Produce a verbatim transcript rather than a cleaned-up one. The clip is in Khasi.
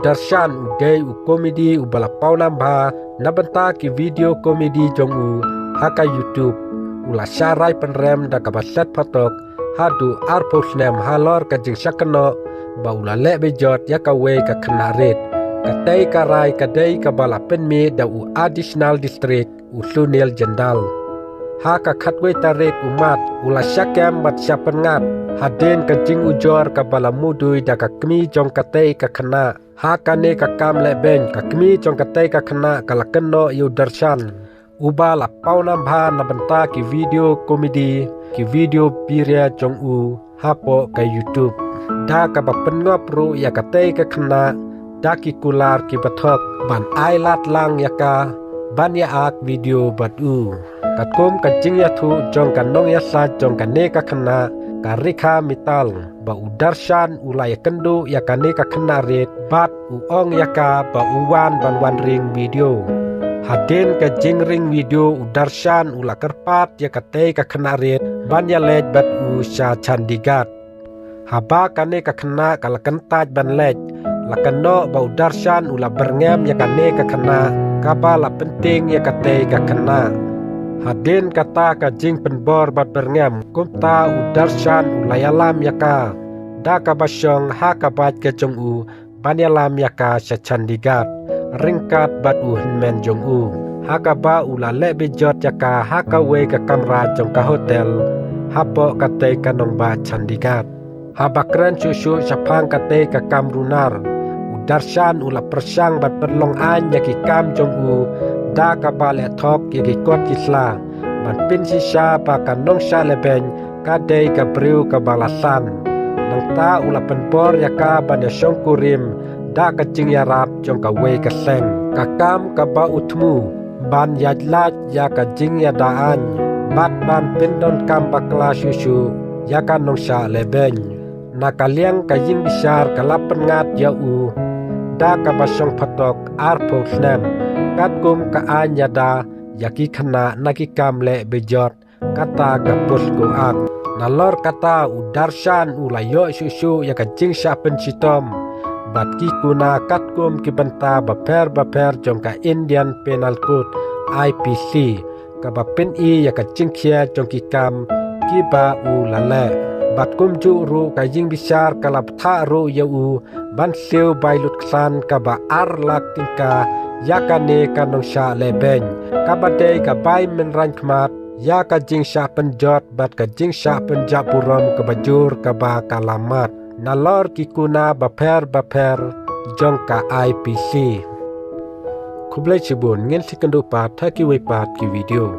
Darshan u dei u komedi uba la pawnam bha na bynta ki video komedi jong u ha ka YouTube. U la shah rai pynrem da kaba shet phatok haduh arphew snem halor ka jingshah kynnoh ba u la leh bejot ïa kawei ka khynnah rit. Katei ka rai ka dei kaba la pynmih da u Additional District u Sunil Jindal. Ha ka khatwei tarik u Mart u la shah kem bad shah pynngat hadien ka jingujor kaba la mudui da ka kmie jong katei ka khynnah. Ha kane ka kam leh beiñ ka kmie jong katei ka khynnah ka la kynnoh ïa u Darshan uba la pawnam bha na bynta ki video komedi, ki video biria jong u hapoh ka YouTube. Da kaba pynngop ruh ïa katei ka khynnah da ki kular kiba thok ban ai lad lang ïa ka ban ïa ak video bad u. Katkum ka jingïathuh jong ka nongïasaid jong kane ka khynnah ka Rekha Mittal ba u Darshan u la ïakynduh ïa kane ka khynnah rit bad u ong ïa ka ba u wan ban wan ring video. Hadien ka jingring video u Darshan u la kyrpad ïa katei ka khynnah rit ban ïaleit bad u sha Chandigarh. Haba kane ka khynnah ka la kyntait ban leit, la kynnoh ba u Darshan u la byrngem ïa kane ka khynnah kaba la pyntieng ïa katei ka khynnah. Hadien kata ka jingpynbor bad byrngem kumta u Darshan u la ïalam ïa ka da kaba shong ha ka bike ka jong u ban ïalam ïa ka sha Chandigarh ryngkat bad u hynmen jong u, ha kaba u la leh bejot ïa ka ha kawei ka kamra jong ka hotel hapoh katei ka nongbah Chandigarh. Haba kren shuh shuh shaphang katei ka kam runar, u Darshan u la pyrshang ban pynlong aiñ ïa ki kam jong u da kaba leh thok ïa ki kot ki sla ban pynshisha ba ka nongshah leh beiñ ka dei ka briew kaba la san. Nangta u la pynbor ïa ka ban ïa shongkurim da ka jingïarap jong kawei ka seng. Ka kam kaba u thmu ban ïaid lait ïa ka jingïada aiñ bad ban pyndonkam bakla shuh shuh ïa ka nongshah leh beiñ. Na ka liang ka ïingbishar ka la pynngat ïa u da kaba shong phatok arphew snem katkum ka aiñ ïada ïa ki khynnah na ki kam leh bejot, kata ka POCSO Act. Nalor kata u Darshan u la ïoh shuh shuh ïa ka jingshah pynshitom bad ki kuna katkum ki bynta bapher bapher jong ka Indian Penal Code, I P C, kaba pyni ïa ka jingkhia jong ki kam kiba u la leh. Bad kumjuh ruh ka ïingbishar ka la bthah ruh ïa u ban siew bai lut ksan kaba ar lak tyngka ïa kane ka nongshah leh beiñ, kaba dei ka bai mynrang khmat ïa ka jingshah pynjot bad ka jingshah pynjah burom kaba jur kaba ka la mad nalor ki kuna bapher bapher jong ka I P C. Khublei shibun, ngin sa ïakynduh pat ha kiwei pat ki video.